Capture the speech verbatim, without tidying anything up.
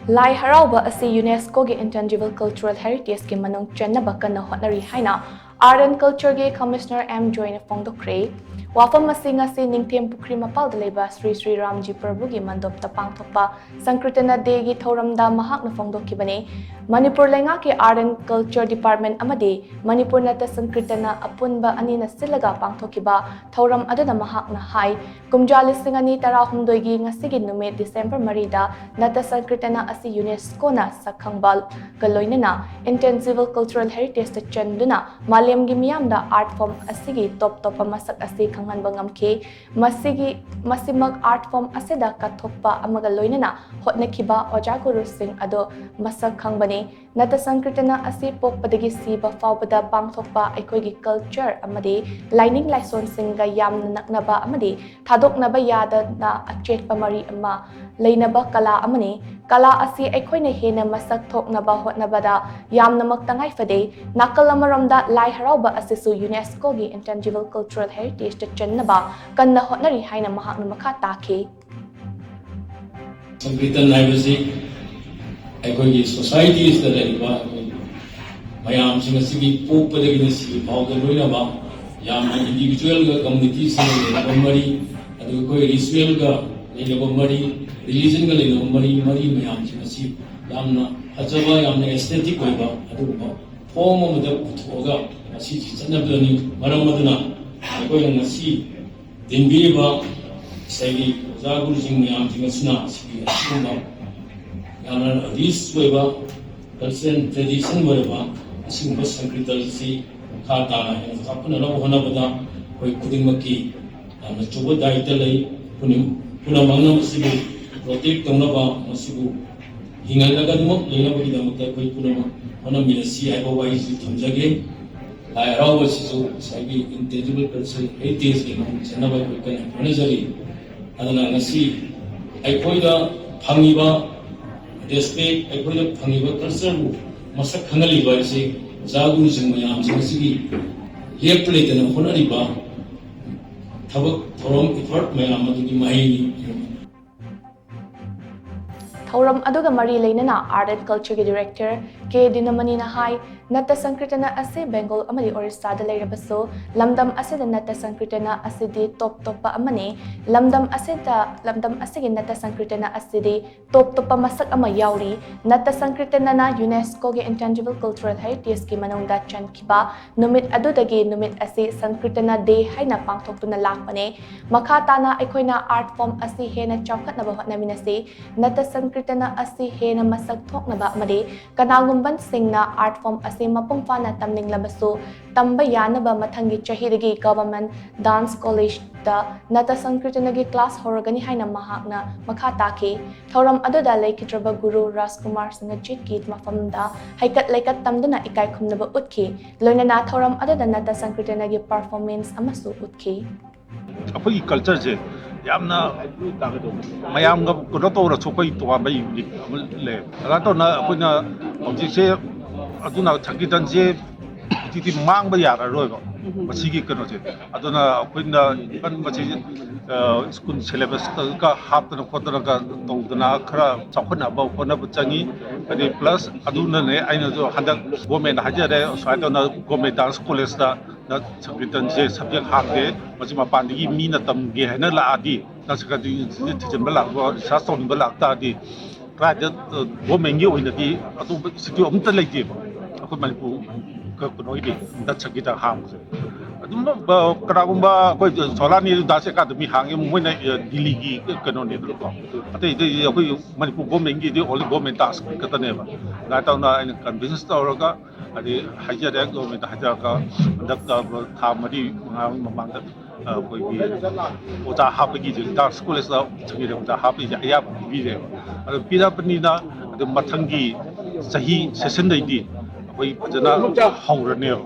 ꯂꯥꯏ ꯍꯔꯥꯎꯕ ꯑꯁꯤ UNESCOꯒꯤ Intangible Cultural Heritageꯀꯤ ꯃꯅꯨꯡ ꯆꯟꯅꯕ ꯀꯟꯅ ꯍꯣꯠꯅꯔꯤ ꯍꯥꯏꯅ Art and Cultureꯒꯤ Commissioner ꯑꯦꯝ ꯖꯣꯏꯅ ꯐꯣꯡꯗꯣꯛꯈ꯭ꯔꯦ꯫ ꯋꯥꯐꯝ ꯑꯁꯤ ꯉꯁꯤ ꯅꯤꯡꯊꯦꯝ ꯄꯨꯈ꯭ꯔꯤ ꯃꯄꯥꯜꯗ ꯂꯩꯕ ꯁ꯭ꯔꯤ ꯁ꯭ꯔꯤ ꯔꯥꯝꯖꯤ ꯄ꯭ꯔꯚꯨꯒꯤ ꯃꯟꯗꯣꯞꯇ ꯄꯥꯡꯊꯣꯛꯄ ꯁꯪꯀ꯭ꯔꯤꯇꯅ ꯗꯦꯒꯤ ꯊꯧꯔꯝꯗ ꯃꯍꯥꯛꯅ ꯐꯣꯡꯗꯣꯛꯈꯤꯕꯅꯤ꯫ ꯃꯅꯤꯄꯨꯔ ꯂꯩꯉꯥꯛꯀꯤ Art and Culture Department ꯑꯃꯗꯤ ꯃꯅꯤꯄꯨꯔ ꯅꯠꯇ ꯁꯪꯀ꯭ꯔꯤꯇꯅ ꯑꯄꯨꯟꯕ ꯑꯅꯤꯅ ꯁꯤꯜꯂꯒ ꯄꯥꯡꯊꯣꯛꯈꯤꯕ ꯊꯧꯔꯝ ꯑꯗꯨꯗ ꯃꯍꯥꯛꯅ ꯍꯥꯏ, ꯀꯨꯝꯖꯥ ꯂꯤꯁꯤꯡ ꯑꯅꯤ ꯇꯔꯥꯍꯨꯝꯗꯣꯏꯒꯤ ꯉꯁꯤꯒꯤ ꯅꯨꯃꯤꯠ December ꯃꯔꯤꯗ ꯅꯠꯇ ꯁꯪꯀ꯭ꯔꯤꯇꯅ ꯑꯁꯤ UNESCOꯅ ꯁꯛꯈꯪꯕꯒ ꯂꯣꯏꯅꯅ Intangible Cultural Heritageꯇ ꯆꯟꯗꯨꯅ ꯃꯥꯂꯦꯝꯒꯤ ꯃꯤꯌꯥꯝꯗ art form ꯑꯁꯤꯒꯤ ꯇꯣꯞ ꯇꯣꯞꯄ ꯃꯁꯛ ꯑꯁꯤ ꯈꯪꯍꯟꯕ ꯉꯝꯈꯤ꯫ ꯃꯁꯤꯒꯤ, ꯃꯁꯤꯃꯛ art form ꯑꯁꯤꯗ ꯀꯠꯊꯣꯛꯄ ꯑꯃꯒ ꯂꯣꯏꯅꯅ ꯍꯣꯠꯅꯈꯤꯕ ꯑꯣꯖꯥ ꯒꯨꯔꯨꯁꯤꯡ ꯑꯗꯣ ꯃꯁꯛ ꯈꯪꯕꯅꯤ꯫ ꯅꯠꯇ ꯁꯪꯀ꯭ꯔꯤꯇꯅ ꯑꯁꯤ ꯄꯣꯛꯄꯗꯒꯤ ꯁꯤꯕ ꯐꯥꯎꯕꯗ ꯄꯥꯡꯊꯣꯛꯄ ꯑꯩꯈꯣꯏꯒꯤ culture ꯑꯃꯗꯤ ꯂꯥꯏꯅꯤꯡ ꯂꯥꯏꯁꯣꯟꯁꯤꯡꯒ ꯌꯥꯝꯅ ꯅꯛꯅꯕ ꯑꯃꯗꯤ ꯊꯥꯗꯣꯛꯅꯕ ꯌꯥꯗꯅ ꯑꯆꯦꯠꯄ ꯃꯔꯤ ꯑꯃ ꯂꯩꯅꯕ ꯀꯂꯥ ꯑꯃꯅꯤ꯫ ꯀꯂꯥ ꯑꯁꯤ ꯑꯩꯈꯣꯏꯅ ꯍꯦꯟꯅ ꯃꯁꯛ ꯊꯣꯛꯅꯕ ꯍꯣꯠꯅꯕꯗ ꯌꯥꯝꯅꯃꯛ ꯇꯉꯥꯏ ꯐꯗꯦ꯫ ꯅꯥꯀꯜ ꯑꯃꯔꯣꯝꯗ ꯂꯥꯏ ꯍꯔꯥꯎꯕ ꯑꯁꯤꯁꯨ UNESCOꯒꯤ Intangible Cultural Heritageꯇ ꯆꯟꯅꯕ ꯀꯟꯅ ꯍꯣꯠꯅꯔꯤ ꯍꯥꯏꯅ ꯃꯍꯥꯛꯅ ꯃꯈꯥ ꯇꯥꯈꯤ꯫ ꯁꯪꯀ꯭ꯔꯤꯇꯟ ꯍꯥꯏꯕꯁꯤ ꯑꯩꯈꯣꯏꯒꯤ societiesꯇ ꯂꯩꯔꯤꯕ ꯑꯩꯈꯣꯏ ꯃꯌꯥꯝꯁꯤꯡ ꯑꯁꯤꯒꯤ ꯄꯣꯛꯄꯗꯒꯤꯅ ꯁꯤꯕ ꯐꯥꯎꯕꯗ ꯂꯣꯏꯅꯕ ꯌꯥꯝꯅ individualꯒ communityꯁꯤꯡꯒ ꯂꯩꯅꯕ ꯃꯔꯤ, ꯑꯗꯨꯒ ꯑꯩꯈꯣꯏ ritualꯒ ꯂꯩꯅꯕ ꯃꯔꯤ, religionꯒ ꯂꯩꯅꯕ ꯃꯔꯤ, ꯃꯔꯤ ꯃꯌꯥꯝꯁꯤꯡ ꯑꯁꯤ ꯌꯥꯝꯅ ꯐꯖꯕ, ꯌꯥꯝꯅ aesthetic ꯑꯣꯏꯕ ꯑꯗꯨꯒꯨꯝꯕ form ꯑꯃꯗ ꯄꯨꯊꯣꯛꯑꯒ ꯉꯁꯤꯁꯤ ꯆꯠꯅꯕꯗꯅꯤ꯫ ꯃꯔꯝ ꯑꯗꯨꯅ ꯑꯩꯈꯣꯏꯅ ꯉꯁꯤ ꯇꯤꯟꯕꯤꯔꯤꯕ ꯉꯁꯥꯏꯒꯤ ꯑꯣꯖꯥ ꯒꯨꯔꯨꯁꯤꯡ ꯃꯌꯥꯝꯁꯤꯡ ꯑꯁꯤꯅ ꯁꯤꯒꯤ ꯑꯁꯤꯒꯨꯝꯕ ꯌꯥꯝꯅ rich ꯑꯣꯏꯕ cultural tradition ꯑꯣꯏꯔꯕ ꯑꯁꯤꯒꯨꯝꯕ ꯁꯪꯀ꯭ꯔꯤꯇꯟꯁꯤ ꯃꯈꯥ ꯇꯥꯅ ꯍꯦꯟꯅ ꯆꯥꯎꯈꯠꯅꯅꯕ ꯍꯣꯠꯅꯕꯗ ꯑꯩꯈꯣꯏ ꯈꯨꯗꯤꯡꯃꯛꯀꯤ ꯌꯥꯝꯅ ꯑꯆꯧꯕ ꯗꯥꯏꯇ ꯂꯩ꯫ ꯄꯨꯝꯅ-, ꯄꯨꯝꯅꯃꯛꯅ ꯃꯁꯤꯕꯨ protect ꯇꯧꯅꯕ, ꯃꯁꯤꯕꯨ ꯍꯤꯡꯍꯜꯂꯒ ꯑꯗꯨꯃꯛ ꯂꯩꯅꯕꯒꯤꯗꯃꯛꯇ ꯑꯩꯈꯣꯏ ꯄꯨꯝꯅꯃꯛ ꯍꯣꯠꯅꯃꯤꯟꯅꯁꯤ ꯍꯥꯏꯕ ꯋꯥꯍꯩꯁꯤ ꯊꯝꯖꯒꯦ꯫ ꯂꯥꯏ ꯍꯔꯥꯎꯕ ꯑꯁꯤꯁꯨ ꯉꯁꯥꯏꯒꯤ intangible cultural heritageꯀꯤ ꯃꯅꯨꯡ ꯆꯟꯅꯕ ꯑꯩꯈꯣꯏ ꯀꯟꯅ ꯍꯣꯠꯅꯖꯔꯤ꯫ ꯑꯗꯨꯅ ꯉꯁꯤ ꯑꯩꯈꯣꯏꯗ ꯐꯪꯉꯤꯕ respect, ꯑꯩꯈꯣꯏꯗ ꯐꯪꯉꯤꯕ cultureꯕꯨ ꯃꯁꯛ ꯈꯪꯍꯜꯂꯤꯕ ꯍꯥꯏꯁꯤ ꯑꯣꯖꯥ ꯒꯨꯔꯨꯁꯤꯡ ꯃꯌꯥꯝꯁꯤꯡ ꯑꯁꯤꯒꯤ ꯂꯦꯞꯄ ꯂꯩꯇꯅ ꯍꯣꯠꯅꯔꯤꯕ ꯊꯕꯛ ꯊꯧꯔꯝ effort ꯃꯌꯥꯝ ꯑꯗꯨꯒꯤ ꯃꯍꯩꯅꯤ꯫ ꯊꯧꯔꯝ ꯑꯗꯨꯒ ꯃꯔꯤ ꯂꯩꯅꯅ Art and Cultureꯒꯤ Director K ꯗꯤꯅꯃꯅꯤꯅ ꯍꯥꯏ, ꯅꯠꯇ ꯁꯪꯀꯤꯔꯇꯅ ꯑꯁꯤ ꯕꯦꯡꯒꯣꯜ ꯑꯃꯗꯤ ꯑꯣꯔꯤꯁꯥꯗ ꯂꯩꯔꯕꯁꯨ, ꯂꯝꯗꯝ ꯑꯁꯤꯗ ꯅꯠꯇ ꯁꯪꯀꯤꯔꯇꯅ ꯑꯁꯤꯗꯤ ꯇꯣꯞ ꯇꯣꯞꯄ ꯑꯃꯅꯤ꯫ ꯂꯝꯗꯝ ꯑꯁꯤꯗ, ꯂꯝꯗꯝ ꯑꯁꯤꯒꯤ ꯅꯠꯇ ꯁꯪꯀꯤꯔꯇꯅ ꯑꯁꯤꯗꯤ ꯇꯣꯞ ꯇꯣꯞꯄ ꯃꯁꯛ ꯑꯃ ꯌꯥꯎꯔꯤ꯫ ꯅꯠꯇ ꯁꯪꯀꯤꯔꯇꯅꯅ UNESCOꯒꯤ Intangible Cultural Heritageꯀꯤ ꯃꯅꯨꯡꯗ ꯆꯟꯈꯤꯕ ꯅꯨꯃꯤꯠ ꯑꯗꯨꯗꯒꯤ ꯅꯨꯃꯤꯠ ꯑꯁꯤ Sankirtana Day ꯍꯥꯏꯅ ꯄꯥꯡꯊꯣꯛꯇꯨꯅ ꯂꯥꯛꯄꯅꯦ꯫ ꯃꯈꯥ ꯇꯥꯅ ꯑꯩꯈꯣꯏꯅ art form ꯑꯁꯤ ꯍꯦꯟꯅ ꯆꯥꯎꯈꯠꯅꯕ ꯍꯣꯠꯅꯃꯤꯟꯅꯁꯤ꯫ ꯅꯠꯇ ꯁꯪꯀꯤꯔꯇꯅ ꯑꯁꯤ ꯍꯦꯟꯅ ꯃꯁꯛ ꯊꯣꯛꯅꯕ ꯑꯃꯗꯤ ꯀꯅꯥꯒꯨꯝꯕꯁꯤꯡꯅ art form ꯑꯁꯤ ꯃꯄꯨꯡ ꯐꯥꯅ ꯇꯝꯅꯤꯡꯂꯕꯁꯨ ꯇꯝꯕ ꯌꯥꯅꯕ ꯃꯊꯪꯒꯤ ꯆꯍꯤꯗꯒꯤ Government Dance Collegeꯇ ꯅꯠꯇ ꯁꯪꯀꯤꯔꯇꯅꯒꯤ class ꯍꯧꯔꯒꯅꯤ ꯍꯥꯏꯅ ꯃꯍꯥꯛꯅ ꯃꯈꯥ ꯇꯥꯈꯤ꯫ ꯊꯧꯔꯝ ꯑꯗꯨꯗ ꯂꯩꯈꯤꯗ꯭ꯔꯕ ꯒꯨꯔꯨ ꯔꯥꯖꯀꯨꯃꯥꯔ ꯁꯤꯡꯍꯖꯤꯠꯀꯤ ꯃꯐꯝꯗ ꯍꯩꯀꯠ ꯂꯩꯀꯠ ꯇꯝꯗꯨꯅ ꯏꯀꯥꯏ ꯈꯨꯝꯅꯕ ꯎꯠꯈꯤ꯫ ꯂꯣꯏꯅꯅ ꯊꯧꯔꯝ ꯑꯗꯨꯗ ꯅꯠꯇ ꯁꯪꯀꯤꯔꯇꯅꯒꯤ performance ꯑꯃꯁꯨ ꯎꯠꯈꯤ꯫ ꯑꯩꯈꯣꯏꯒꯤ cultureꯁꯦ ꯌꯥꯝꯅ ꯃꯌꯥꯝꯒ ꯀꯩꯅꯣ ꯇꯧꯔꯁꯨ ꯑꯩꯈꯣꯏ ꯇꯣꯉꯥꯟꯕ unique ꯑꯃ ꯂꯩ꯫ ꯑꯗꯨꯃꯥꯏꯅ ꯇꯧꯅ ꯑꯩꯈꯣꯏꯅ ꯍꯧꯖꯤꯛꯁꯦ ꯑꯗꯨꯅ ꯁꯪꯀꯤꯔꯇꯟꯁꯦ ꯍꯧꯖꯤꯛꯇꯤ ꯃꯥꯡꯕ ꯌꯥꯔꯔꯣꯏꯕ ꯃꯁꯤꯒꯤ ꯀꯩꯅꯣꯁꯦ꯫ ꯑꯗꯨꯅ ꯑꯩꯈꯣꯏꯅ even ꯃꯁꯤ school syllabusꯀ ꯍꯥꯞꯇꯅ ꯈꯣꯠꯇꯅꯒ ꯇꯧꯗꯅ ꯈꯔ ꯆꯥꯎꯈꯠꯅꯕ ꯍꯣꯠꯅꯕ ꯆꯪꯉꯤ꯫ ꯑꯗꯩ plus ꯑꯗꯨꯅꯅꯦ ꯑꯩꯅꯁꯨ ꯍꯟꯗꯛ government ꯍꯥꯏꯖꯔꯦ, ꯁꯨꯃꯥꯏꯅ ꯇꯧꯅ Government Dance Collegeꯇ ꯅꯠ ꯁꯪꯀꯤꯔꯇꯟꯁꯦ subject ꯍꯥꯡꯗꯦ, ꯃꯁꯤ ꯃꯄꯥꯟꯗꯒꯤ ꯃꯤꯅ ꯇꯝꯒꯦ ꯍꯥꯏꯅ ꯂꯥꯛꯑꯗꯤ, ꯅꯠ ꯁꯪꯀꯤꯔꯇꯟꯁꯦ ꯊꯤꯖꯤꯟꯕ ꯂꯥꯛꯄ, research ꯇꯧꯅꯤꯡꯕ ꯂꯥꯛꯇꯥꯔꯗꯤ, ꯀꯗꯥꯏꯗ governmentꯀꯤ ꯑꯣꯏꯅꯗꯤ ꯑꯇꯣꯞꯄ institute ꯑꯃꯠꯇ ꯂꯩꯇꯦꯕ ꯑꯩꯈꯣꯏ ꯃꯅꯤꯄꯨꯔ ꯀꯩꯅꯣꯒꯤꯗꯤ ꯅꯠ ꯁꯪꯀꯤꯔꯇꯟ ꯍꯥꯡꯕꯁꯦ꯫ ꯑꯗꯨꯝ ꯀꯅꯥꯒꯨꯝꯕ ꯑꯩꯈꯣꯏ ꯁꯣꯂꯥꯅꯤ Dance Academy ꯍꯥꯡꯉꯤ, ꯃꯣꯏꯅ ꯗꯤꯜꯂꯤꯒꯤ ꯀꯩꯅꯣꯅꯤꯗꯅꯀꯣ꯫ ꯑꯇꯩ ꯑꯇꯩꯗꯤ ꯑꯩꯈꯣꯏ ꯃꯅꯤꯄꯨꯔ governmentꯀꯤꯗꯤ only government dance ꯈꯛꯇꯅꯦꯕ꯫ ꯑꯗꯨꯃꯥꯏꯅ ꯇꯧꯅ ꯑꯩꯅ convince ꯇꯧꯔꯒ, ꯍꯥꯏꯗꯤ ꯍꯥꯏꯖꯔꯦ, governmentꯇ ꯍꯥꯏꯖꯔꯒ ꯍꯟꯗꯛ ꯊꯥ ꯃꯔꯤ ꯃꯉꯥꯒꯤ ꯃꯃꯥꯡꯗ ꯑꯩꯈꯣꯏꯒꯤ ꯑꯣꯖꯥ ꯍꯥꯞꯄꯒꯤ dance collegeꯇ ꯁꯪꯒꯤꯠ ꯑꯣꯖꯥ ꯍꯥꯞꯄꯒꯤꯁꯦ ꯑꯌꯥꯕ ꯄꯤꯕꯤꯔꯦꯕ꯫ ꯑꯗꯨ ꯄꯤꯔꯕꯅꯤꯅ ꯑꯗꯨ ꯃꯊꯪꯒꯤ ꯆꯍꯤ sessionꯗꯩꯗꯤ ꯑꯩꯈꯣꯏ ꯐꯖꯅ ꯍꯧꯔꯅꯦꯕ꯫